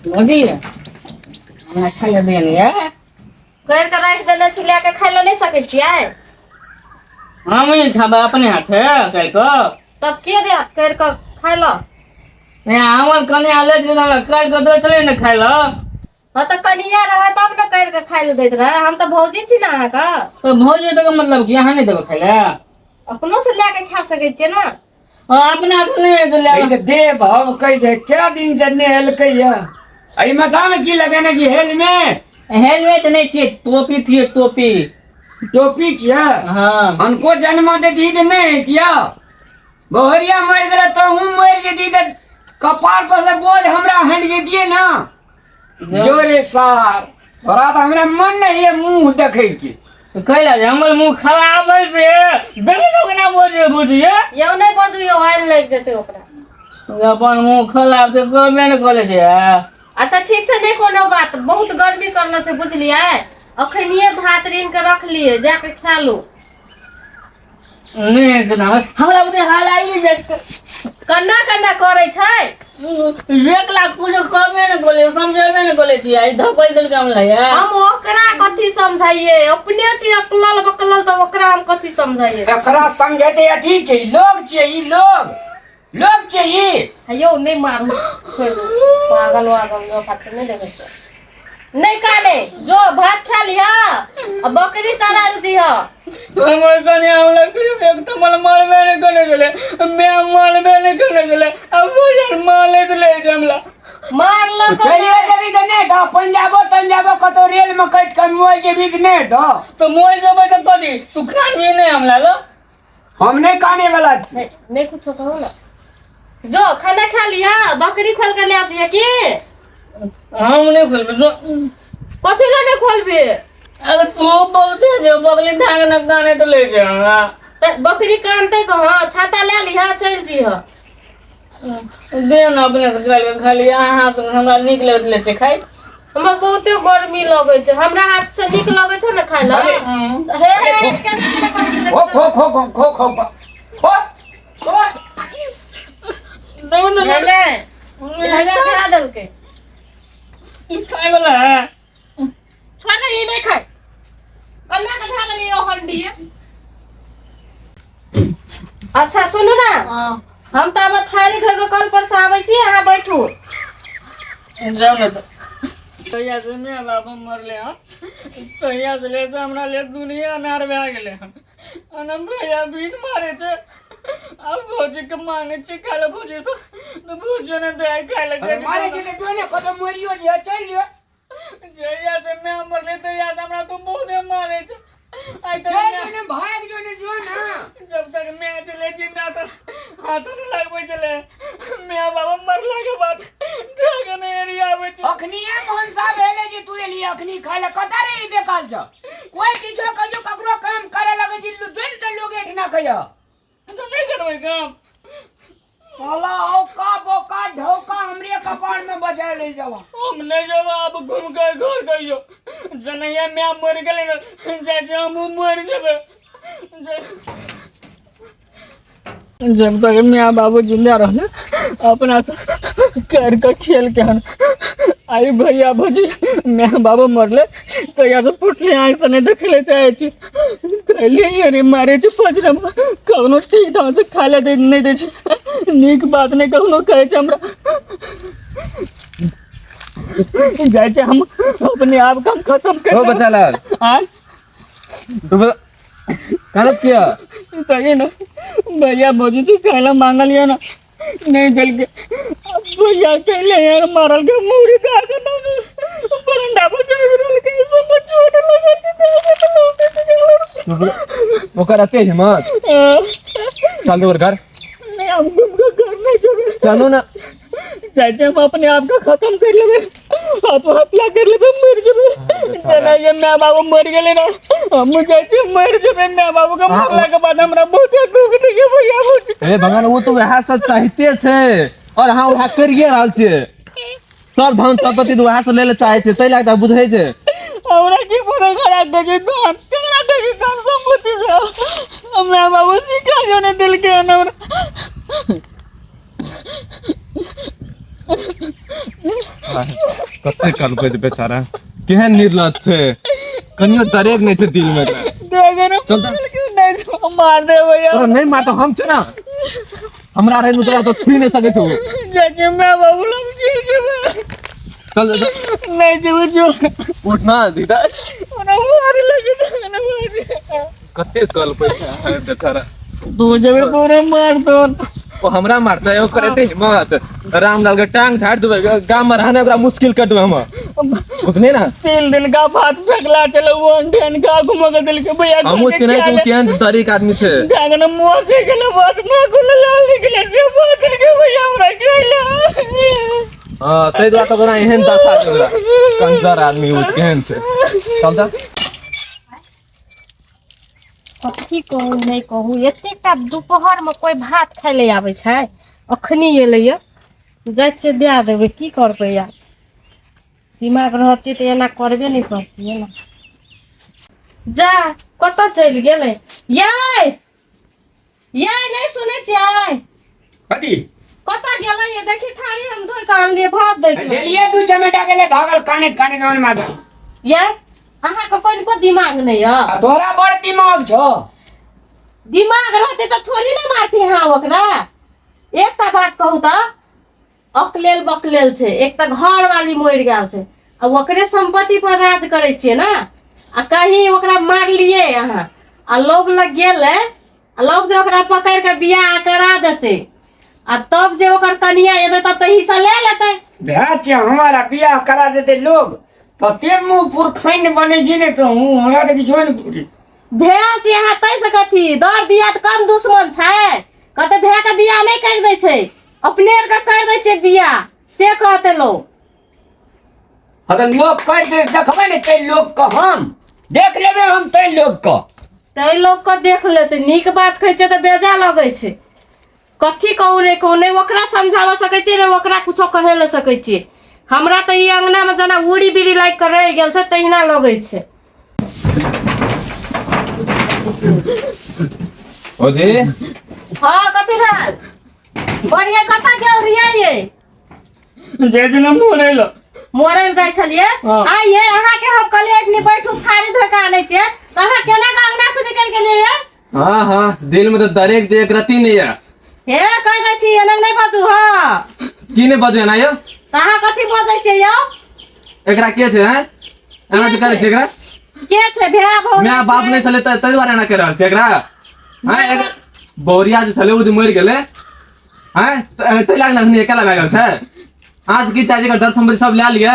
मोदी हमरा खाइ लए देल ये करि कऽ राखि देने छी, लए कऽ खाइ लए नहि सकै छियै? हम नहि खाबै अपने हाथे करि कऽ। तब के देत करि कऽ खाइ लए? नहि, हमर कने आले छलै, हमरा करि कऽ दै छलै ने खाइ लए। हँ तऽ कनिया रहै तब ने करि कऽ खाइ लए दैत रहै। हम तऽ भौजी छी ने अहाँके। तऽ भौजी तऽ मतलब कि अहाँ नहि देबै खाइ लए? अपनो से लए कऽ खा सकै छियै ने। हँ, अपना हाथ नहि हेतै लए। एहि के देह भभकै छै, कए दिन से नहेलकै ये। एहि माथामे की लगेने छी हेलमेट? हेलमेट नहि छियै, टोपी छियै, टोपी। टोपी छियै? हँ। हनको जन्म देती तऽ नहि हेतिया। बहरिया मरि गेलै तऽ हम मरि जेती तऽ कपार पर से बोझ हमरा हटि जेतियै ने। जोरे सार, तोरा तऽ हमरा मन नहीं है मुंह देखै के। कैला जे हमर मुंह खराब है से देखै तो केना बजे बुझिए। यौ नहि बजू यौ, आनि लागि जेतै ओकरा। अपन मुंह खराब छै, कहबे ने करै छै। अच्छा ठीक छै, नहि कोनो बात। बहुत गर्मी करना छै, बुझलियै? अखनिये भात ऋण के रखलियै, जाके खा लू। नहि छै हमरा, हमरा बुझे हाल आई जाइ छै। कन्ना कन्ना करै छै। 1 लाख कुछो कहबे ने करै, समझेबे ने करै छियै, ई धपैल देलकै हमरा ये। हम ओकरा कथी समझाइए? अपने छी अकलल बकलल, तऽ ओकरा हम कथी समझाइए? एकरा समझेतै अथी छै, लोग छै ई, लोग लोग छै ई। यौ नहि मारू, छोड़ि दू। पागल वागल जकाँ छै, नहि देखै छै। नहि काने जो, भात खा लिह आ बकरी चरायल जीह। हमर कने हमरा किछु एक तऽ मन मारबे नहि करै छलै, माय मारबे नहि करै छलै, आ भोजन मारैत रहै छै हमरा। मारलक। चलिए जेबी तऽ नहि दऽ, पंजाबो तंजाबो कतौ रेल में कटि कऽ मोहि जेबी तऽ नहि दऽ। तऽ मोहि जेबै तऽ कथी तू खानबी नहि हमरा लग? हम नहि काने वाला छी। नहि नहि कुछो कहू ने। जो खाना खा लिह, बकरी खोल के ले जिह की? हम नहि खोलबै, जो। कथी ले नहि खोलबे? अरे तू बहुते जे बगली धान न काने तो ले छै हमरा। तऽ बकरी कानते कहाँ? छाता ले लिह, चलि जिह। दे ने, अपने से खाली खाली अहाँ तऽ हमरा नीक लगैत ले छै खाइ। हमरा बहुते गर्मी लगै छै। हमरा हाथ से नीक लगै छौ ने खाय लए? हे हे, केना? खो खो खो खो खो खो खो खो। देबे तऽ। भेलै, हेबे खा देलकै। ई खाय वाला है। छोड़ ने, ई नहि खाय। कन्ना के धऽ देलियै ओ हंडी। अच्छा सुनू ने, हम तऽ आब थारी धोइ कऽ कल पर से आबै छी, अहाँ बैठू। जाउ ने तऽ। तहिया से माय बाप मरले हन, तहिया से ले हमरा ले दुनिया अनार भए गेलै हन। अना भैया भीख मारे छै, आब भौजी के मांगे छी खाय ले भौजी से, तऽ भौजी ने दे खाय ले। अरे मारे छै तऽ जो ने, कतौ मरियो जे चलि जो। जहिया से माय मरले तहिया से हमरा तू बहुते मारे छै। आइ तक चलि जो ने, भाग जो ने, जो ने। जब तक माय छलै जिंदा तऽ हाथो नहि लगबै छलै, माय बाबा मरला के बाद धागा नहि एरियाबै छै। अखनिए भनसा भेलै जे तू एली अखनी खाय लए। कतऽ रही देखल छ? कोई किछो कहियो ककरो काम करे लगै छै, जोनि तऽ लोग एठना कहियो। तऽ नहि करबै काम। साला औका बौका ढौका हमरे कपार में बजा ले जावा। हम नहि जेबै आब घुमि के घर कहियो। जनैया माय मरि गेलै ने, जाइ छै हमहूँ मरि जेबै। जब तक माय बाबू जिंदा रहले अपना से कर के खेल के हन, आई भैया भौजी माय बाबू मरले तो या तो फुटले आँख से नहीं देखे ले चाहे छी। कहलियै अरे मारे छै पजरम, कखनो ठीक ढंग से खाय ले दे नहि दै छै, नीक बात नहि कखनो कहै छै हमरा। जाइ छै हम अपने आप के हम खत्म कर ओ बच्चा लाल। आय। तू बता, कानत किया? सही ने भैया भौजी जी खाय मांगल ना, नहीं देलके। अब भैया कहले यार मारल के मूड़ी दा के ना बरंडा पर चढ़ रहल के समझ चोट लगल छै। तू बता, ओकर अते हिम्मत? चल दे ओकर घर। नहीं, हम घूम के घर नहीं जेबै। चलू ना। चाहे हम अपने आप का खत्म कर लेबै, आत्महत्या कर लेबै, मर जेबै। जेना ये माय बाबू मर गेलै ना, हम जाइ छी मर जेबै। माय बाबू के मरला के बाद हमरा बहुत दुख दैये भैया भौजी। हे भगवान, ओ तऽ वएह सब चाहिते छै और अहाँ वएह करिए रहल छियै। सब धन संपत्ति तऽ वएह से लै लए चाहै छै, ताहि लए कऽ बुझै छै। हमरा की पता करा के छै धन, करा के छै धन संपत्ति से। माय बाबू सिखा जो नहीं देलकै हन हमरा। कते करबै बेचारा केहन निर्लज छै कनियो दरेग नहि छै दिल में देखे ना चल तऽ। नहीं छो मार दे भैया तोरा नहि मारतो हम छै ना हमरा रहै तोरा तो छुई नहि सकै छौ चाची मैं बाबू लग चल जेबै चल चल, नहीं जेबै जो उठ ना दीदा हमरा मारे लगे हमरा मारे कते कलपै छै बेचारा तू जेबै तोरे मार दो ओ हमरा मारतै ओकर एते हिम्मत रामलाल के टांग झाड़ि देबै गाम में रहना ओकरा मुश्किल कर देबै हम बुझलियै ना 3 दिन का भात फेकला चलो वो अंधेन का घुमा के दिल के भैया हमहूँ चिन्है छी ओ केहन दरीक आदमी छै जागन मुँह से चलो बात ना कुल लाल निकले से बात के भैया हमरा कहला हँ ताहि दुआरे तऽ ओकरा एहन दशा छै ओकरा कंजर आदमी ओ केहन छै चल तऽ कथी कहू नहि कहू एतेकटा दुपहरमे कोइ भात खाय लए आबै छै अखनी एलैए जाइ छियै दए देबै की करबै आब दिमाग रहतै तऽ एना करबे नहि करतियै ने जा कतऽ चलि गेलै यै यै नहि सुनै छियै कथी कतऽ गेलै ये देखी थारी हम धोइ कऽ आनलियै भात दै के देलिए दू चमेटा गेलै भागल कानैत कानैत मन मागल यै अहाँके कनिको दिमाग नहि यऽ आ तोरा बड़ दिमाग छौ दिमाग रहतै तऽ थोड़ी ने मारती अहाँ ओकरा एकटा बात कहू तऽ अकलेल बकलेल छै एक तऽ घरवाली मरि गेल छै आ ओकरे सम्पत्ति पर राज करै छियै ने आ कहीं ओकरा मारलियै अहाँ आ लोग लग गेलै आ लोग जे ओकरा पकड़ि कऽ बियाह करा देतै आ तब जे ओकर कनिया एतै तब तऽ हिस्सा ले लेतै भए छै हमारा बियाह करा देते लोग तऽ ते मुँह पुरखैन बनै छी ने तऽ हूँ हमरा तऽ किछो नहि पुरी भेल छी अहाँ ताहि से कथी दर दिया तऽ कम दुश्मन छै कहतै भायके बियाह नहि करि दै छै अपने आरके करि दै छै बियाह से कहतै लोग अगर लोग कर दे देखबै ने तै लोग के हम देख लेबै हम तै लोग के तै लोकके देख लेतै नीक बात कहै छै तऽ बेजा लगै छै कथी कहू नहि कहू नहि ओकरा समझाबऽ सकै छियै नहि ओकरा कुछो कहै लए सकै छियै हमरा तऽ ई अङ्गनामे जेना उड़ी बीड़ी लागि कऽ रहि गेल छै तहिना लगै छै ओजी हँ कथी भेल बढ़िया कतऽ गेल रहियै ये जे जे ना मोरे लो मरल जाइ छलियै हाँ। आ ये अहाँके हम कहलियै एखनी बैठू थारी धोइ कऽ आनै छियै तऽ अहाँ केना कऽ अङ्गना से निकलि गेलियै ये हाँ हाँ दिल में तो दरेक देख रती नहीं है हे कहि दै छी एना नहि बाजू हँ की नहीं बजे ना यो तऽ अहाँ कथी बजै छियै यौ एकरा के छै हैं एना जे करै छै एकरा के छै भाय भौजाइ माय बाप छै? नहि छलै तऽ ताहि दुआरे एना करि रहल छै एकरा हैं एकरा बौरिया जे छलै ओ जे मरि गेलै हैं ताहि लाग ने अखनी अकेला भए गेल छै आज की चाहे एकर धन सम्पत्ति सब लए लिअ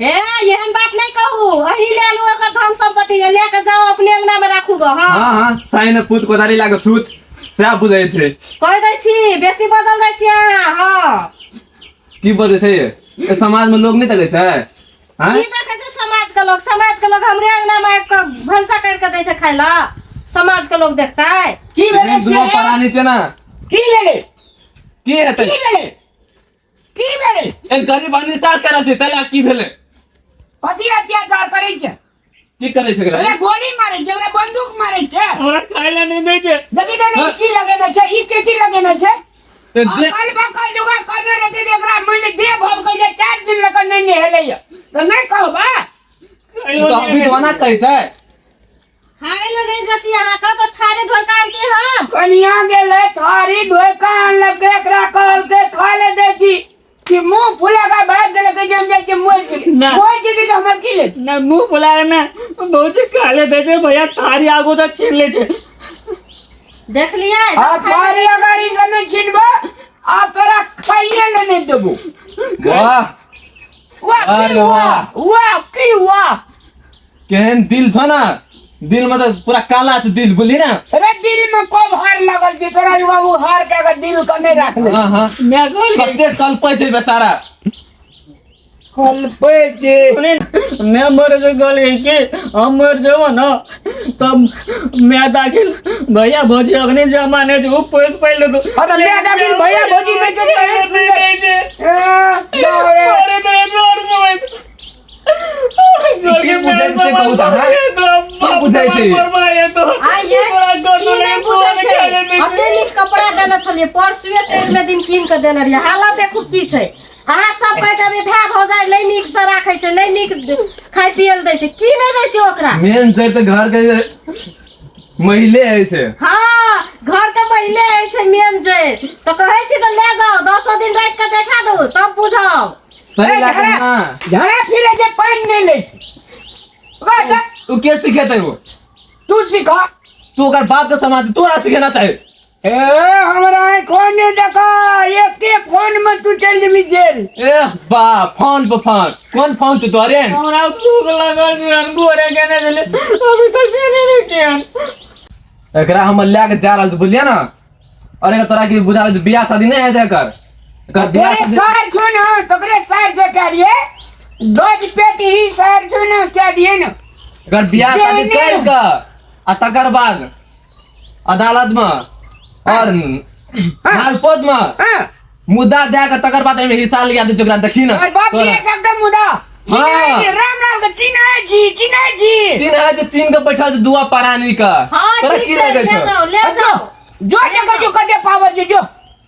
हे एहन बात नहि कहू अही ले लू एकर धन सम्पत्ति ले के जाओ अपने अंगना में राखू गो हाँ हाँ हाँ साइन पूत कोदारी लागे सूत सएह बुझै छै कहि दै छी बेसी बदल जाइ छी अहाँ हाँ की बजै छै ये समाज में लोग नहि देखै छै हैं की देखै छै समाज के लोग समाज के लोग हमरे अंगना में आबि कऽ भनसा करि कऽ दै छै खाय लए समाज के लोग देखतै की भेलै एहन दुनू से? परानी छै ना की भेलै की हेतै की भेलै की भेलै एक गरीब आदमी चार कर रहल छै ताहि लए की भेलै कथी अत्याचार करै छै की करै छै एकरा ओकरा गोली मारै छै ओकरा बंदूक मारै छै हमरा खाय लए नहि दै छै देखी देखी की लगेने छै ई केची लगेने छै ते दे- अकल बकल जुगाड़ करने रहते तऽ एकरा मानि देह भव के जे 4 दिन लग नहि नहेलैया तऽ नहि कहबा खाइयो तो नहि अभी दै तो ना कहै छै खाय लए नहि देती अहाँके तऽ थारी धोइ कऽ आनती हम कनिया गेलै थारी धोइ कऽ आनलकै एकरा कहलकै खाय लए दै छी कि मुंह फुला के भागि गेलै कहै छै हम जाइ छियै मरि गेली ना। मरि जेतै तऽ हमर की लेतै ना मुंह फुला के ना बहुत खाय ले दै छै भैया थारी आगू से छीन ले छै देखलियै आ थारी अगाड़ी से नहि छिनबो आ तोरा खाइए ले नहि देबो वाह वाह की अरे वाह वाह। वाह की वाह केहन दिल छौ ना दिल में तो पूरा काला छै दिल बुझली ना अरे दिल में कब हार लगल छै तोरा जुआ ओ हार के अगर दिल के नहि राखले हाँ हाँ मैं कहल कते कलपै छै बेचारा कलपै छै सुने मैं मर जो गल कि हम मर जाओ ना तब मैं दाखिल भैया भौजी अग्नि जमाने जो वो पैस पहले तो हाँ तो मैं दाखिल भैया भौजी नहीं तो नहीं नहीं छे ए, बाप रे। अरे तो ऐसे और समय की बुझै छै कहू तऽ, हाँ? की बुझै छै? आ ये की नहि बुझै छै अते नीक कपड़ा देने छलियै परसुए चारिमे दिन कीन कऽ देने रहियै हालत देखू की छै अहाँ सब कहि देबै भाय भौजाइ नहि नीक से राखै छै, नहि नीक खाय पियै लए दै छै, की नहि दै छै ओकरा? मेन छै तऽ घर के महिले अछि। हाँ, घर के महिले अछि मेन जड़ि। तऽ कहै छी तऽ ले जाओ, 10 दिन राखि के देखा दू तब बुझब। ताहि लए कऽ ना झड़ा फिरे छै, पानि नहि लै छै। ओकरा ओ के सिखेतै? ओ तू सिखा। तू ओकर बाप के समाज तोरा सिखेना चाही। ए हमरा कोन नहि देखा, एके फोन में तू चलि जेबही जेल। ए बा, फोन पर फोन, कोन फोन छै तोरे? हमरा भूख लागल छै, हम भोरे केने छलियै, अभी तक केने नहि छियन। एकरा हम लए के जा रहल छी, बुझलियै ने? अरे एकर तोरा की बुझा रहल छै बियाह शादी नहि हेतै एकर? एकर बियाह तोरे शादी सार छौ ने, तोरे सार से कह दिए गज पेट ही सार छौ ने, कह दिए ने एकर बियाह शादी जे कर के आ तकर बाद अदालत में और मालपोत में मुद्दा दे के तकर बाद एहिमे हिस्सा लिया दे ओकरा, देखी ना। और बाप तोरा। दिए सकता मुदा। हाँ। राम राम के चिन्है छी, चिन्है छी। चीन है जे चीन के बैठल छै दुआ परानी के। हाँ, तोरा ठीक की छै, लगै ले छौ? जाओ, ले जाओ। जो जगह जो कते पावर जो जो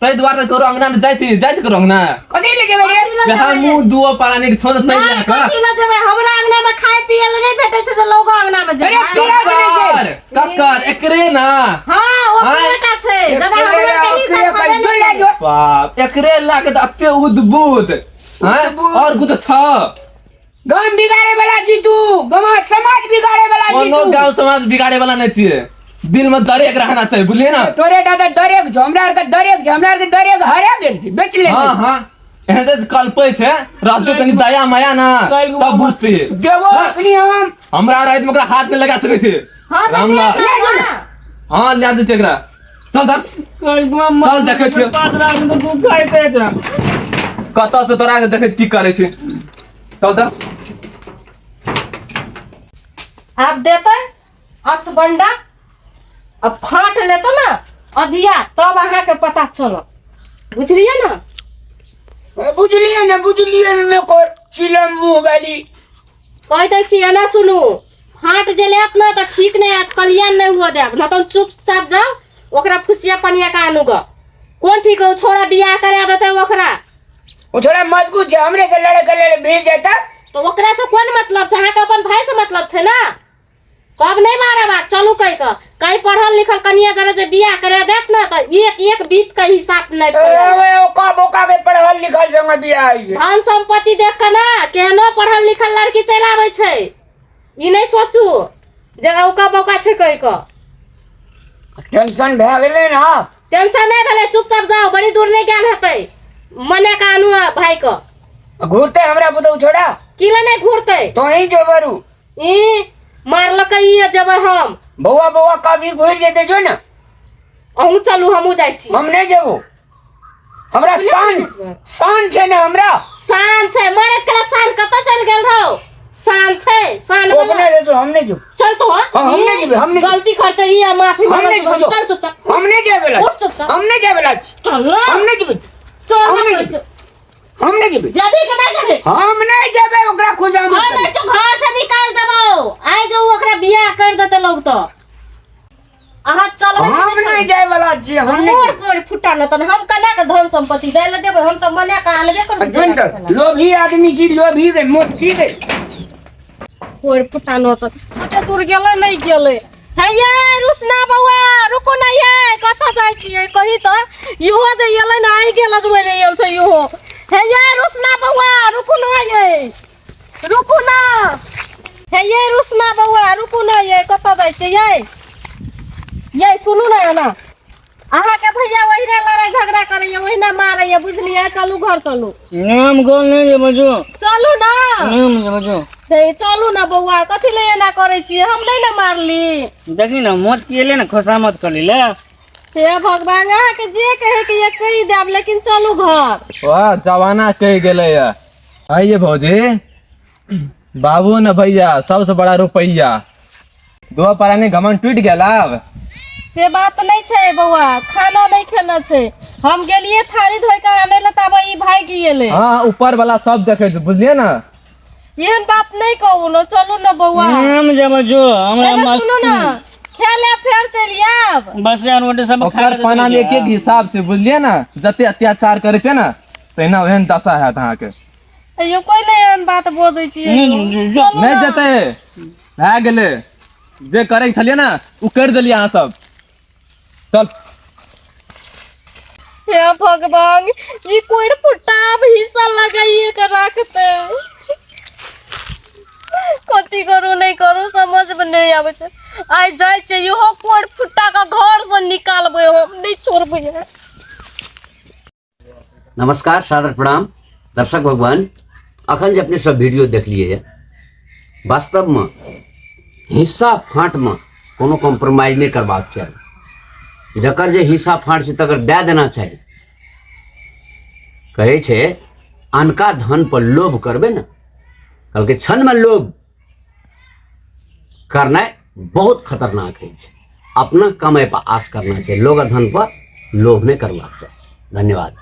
ताहि दुआरे तऽ ककरो अंगना मे जाइ छी, जाइ छी ककरो अंगना? कथी ले जेबै रे? कथी लए जहाँ जेबै? मुँह दुआ परानी के छौ ने ताहि नहि, लए कऽ। कथी लए जेबै? हमरा अंगना में खाय पिए लए नहि भेटै छै जे लोग अंगना में जेबै। अरे तोरा के नहि छै। ककर ककर एकरे ना? हाँ, ओकरे आँय? बेटा छै। जब हमरा के हिस्सा छबे जो नहि ले करै। जो। बाप, एकरे लए के तऽ एते उद्भुत हैं और कुछ छ? गाम बिगाड़े वाला छी तू, गाम समाज बिगाड़े वाला छी कोनो तू। गांव समाज बिगाड़े वाला नहीं छियै, दिल में दरेक रहना चाहिए, बुझलिए ना? तोरे दादा दरेक छौ, हमरा आर के दरेक छौ, हमरा आर के दरेक हरा गेल छी, बेच ले। हाँ हाँ, एहन तऽ कल्पै छै, रहतै कनि दया माया ना तब बुझतै। देबो अखनी हम। हमरा राति में ओकरा हाथ में लगा सकै छै। हाँ, तऽ रामलाल। ले जाओ ना। हाँ, ले दै छै एकरा, चल धर। चल देखै छियै। 5 लाख में तू खाइते छ। कतऽ से तोरा के देखै की करै छै, चल धर। आब देतै असबंडा, अब फाट लेतै ना अधिया, तब अहाँके पता चलत, बुझलियै ना? बुझलियै ने, बुझलियै ने, कोर चिलम मुँह वाली। कहि दै छी, एना सुनू, फाट जे लेत ना तऽ ठीक नहि हैत, कल्याण नहि हुअ देब न तऽ चुपचाप जाउ ओकरा फुसिया पनिया के आनू ग। कोन ठीक हो छोड़ा बियाह करा देतै ओकरा? ओ छोड़ा मजबूत छै, हमरे से लड़े के लेल भीड़ जेता। तऽ ओकरा से कोन मतलब छै? अहाँके अपन भाई से मतलब छै ना? कब नहि मारब आब, चलू कहि कऽ कहीं पढ़ल लिखल कनिया जरे जे बियाह करा देत ना तऽ एक एक बीत के हिसाब नहि ए, ओए, ओका बोका के पढ़ल लिखल संगे बियाह होइ छै। धन संपत्ति देख कऽ ना केहनो पढ़ल लिखल लड़की चलि आबै छै, ई नहि सोचू जे औका बौका छै कहि कऽ। टेंशन भए गेलै ने आब? टेंशन नहि भेलै, चुपचाप जाउ, बड़ी दूर नहि गेल हेतै, मने के आनू भाई के। घूरते हमरा बुतौ छोड़ा? की ले नहि घूरतै? तोही जो बरू। ई मारलकै ई, जेबै हम। बौआ बौआ कभी घुरि जेतै, जो ने। अहूँ चलू, हमहूँ जाइ छी। हम नहि जेबो, हमरा शान शान छै ने हमरा। शान छै? मरद के शान कतऽ चलि गेल रहो? शान छै, शान ओ वाला। अपने जेतो, हम नहि जेबो। चल तो। हाँ, हम नहीं जेबै, हम नहीं। गलती करते ई आ माफी हम मांगत नहीं जेबै। चल चुपचाप। हम नहि जाय वाला। उठ चुपचाप। हम नहि जाय वाला छी। चल ना। हम नहि जेबै। चल हम ना, नहीं चल। जेबै। हम नहि जेबै। जेबही कि नहि जेबही? हम नहि जेबै, ओकरा खुशामद हम करै। नहि छौ, घर से निकाल देबौ आइ, जे उ ओकरा बियाह कर देतै लोग तो। अहाँ चलबै कि हम नहि नहि चलबै? जाय वाला छी, हम नहि मोर जेबै। कोर फुटा न तन हम कना के धन संपत्ति जाय ले देबै? हम तऽ मने के आनबे करबै। सुन तऽ, लोभी आदमी छी, लोभी गे, मोटकी गे। कोर फुटा न तऽ कते दूर गेलै नहि गेलै। हे ये रुसना बौआ, रुकू ना ये, कतऽ जाइ छियै कही तऽ? इहो जे एलै ने आइ के लगबै ले आयल छै इहो। हे ये रुसना बौआ, रुकू ना ये, रुकू ना। हे ये रुसना बौआ, रुकू ना ये, कतऽ जाइ छियै ये? ये सुनू ना, एना अहाँके भैया ओहिना लड़ाइ झगड़ा करैया, ओहिना मारैया, बुझलियै? चलू घर चलू। नाम गोल नहीं जे बजो। चलू ना। नाम जे बजो। हे चलू ना बौआ, कथी ले एना करै छियै? हम नहि ने मारली। देखी ना, मोच के ले ना खुशामद कर ली ले। हे भगवान, अहाँके जे कहे के ये कहि देब, लेकिन चलू घर। वाह, जमाना कहि गेलै या। आइए भौजी, बाबू न भैया सबसे बड़ा रुपैया, दो परानी घमंड टूटि गेल आब। से बात नहि छै बौआ, खाना नहि खेना छै, हम गेलियै थारी धोइ के आनै लए ताबे ई भागि गेलै। हाँ, ऊपर वाला सब देखै छै, बुझलियै ना? एहन बात नहि कहू ने, चलू ने बौआ। नाम जे बजो हमरा। एने सुनू ने, खा ले फेर चलि आयब। बस यार, रोटी सब खा ओकर के पाना में एक एक हिसाब छै, बुझलियै ना? जते अत्याचार करै छै ना तहिना ओहन दशा हैत अहाँके। अयो कोइ नहि एहन बात बजै छियै। चलू। नहि जेतै, भए गेलै। जे करै छलियै ने ओ करि देलियै अहाँ सब। चल। हे भगवान, ई कोइ फुट्टा अब हिस्सा लगाइए के रखते। कथी करू नहि करू समझमे नहि आबै छै। आइ जाइ छै इहो कोइ फुट्टा के घर से निकालबै, हम नहि छोड़बै। नमस्कार, सादर प्रणाम दर्शक भगवान। अखन जे अपने सब वीडियो देखलिए है, वास्तवमे हिस्सा फाँटमे कोनो कॉम्प्रोमाइज नहि करबाक चाही। जकर जे हिस्सा फाँट छै तकर दए देना चाही। कहै छै अनका धन पर लोभ करबै ने, कहलकै क्षणमे लोभ करनाइ बहुत खतरनाक होइ छै। अपना कमाइ पर आस करना चाही, लोग धन पर लोभ नहि करबाक चाही। धन्यवाद।